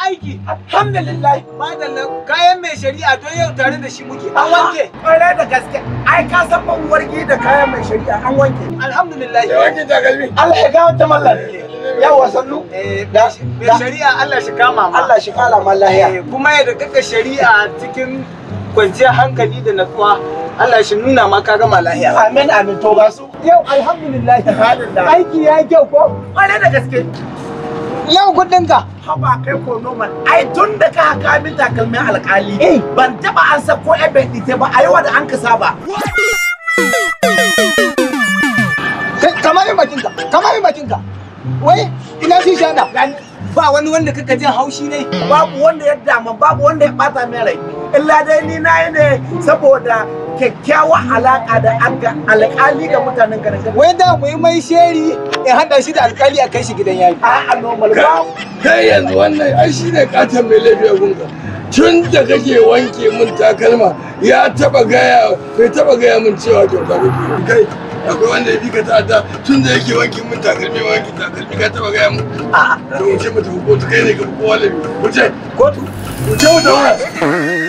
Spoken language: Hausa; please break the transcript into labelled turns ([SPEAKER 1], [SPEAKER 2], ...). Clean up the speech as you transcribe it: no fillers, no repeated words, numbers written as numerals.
[SPEAKER 1] aiki?
[SPEAKER 2] Alhamdulillah.
[SPEAKER 1] Madalla, kayan mai shari'a don yau tare da shi muke. An wanke.
[SPEAKER 2] Kwarai da gaske. Ai ka san ban wargi da kayan mai shari'a an wanke.
[SPEAKER 1] Alhamdulillah.
[SPEAKER 3] Ya wanke takalmi.
[SPEAKER 2] Allah ya gawo ta mallan. Yawa sannu.
[SPEAKER 1] Mai shari'a Allah shi kama ma.
[SPEAKER 2] Allah shi kala ma lahiya.
[SPEAKER 1] Kuma ya da kaka shari'a cikin kwanciyar hankali da natsuwa. Allah shi nuna ma ka gama lahiya.
[SPEAKER 2] Amin amin, to ga su.
[SPEAKER 1] Yau alhamdulillah. Aiki ya kyau ko?
[SPEAKER 2] Kwarai da gaske.
[SPEAKER 1] Yau kudinka.
[SPEAKER 2] Haba kai ko normal. Ai tun da ka haka min takalmin alkali. Ban taba an sa ko ebe ɗite ba a yawa da an ka saba.
[SPEAKER 1] Kamar min bakinka, kamar min bakinka. Wai ina shi shana. Ba wani wanda kaka jin haushi ne.
[SPEAKER 2] Babu wanda ya dama, babu wanda ya bata min rai. Illa dai ni na yi ne saboda kyakkyawa alaka da aka alƙali ga mutanen garin.
[SPEAKER 1] Wai da mu yi mai sheri in haɗa shi da alƙali a kai shi gidan yari.
[SPEAKER 2] A'a normal ba.
[SPEAKER 3] Kai yanzu wannan ai shi ne katon mai laifi a gunka. Tun da kake wanke min takalma ya taba gaya bai taba gaya min cewa kyauta kake. Kai akwai wanda ya fi ka ta'adda tun da yake wanke min takalmi wanke takalmi ka taba gaya min. A'a. To wuce mu tafi kotu, kai ne ka fi kowa laifi. Wuce.
[SPEAKER 1] Kotu.
[SPEAKER 3] Wuce mu tafi.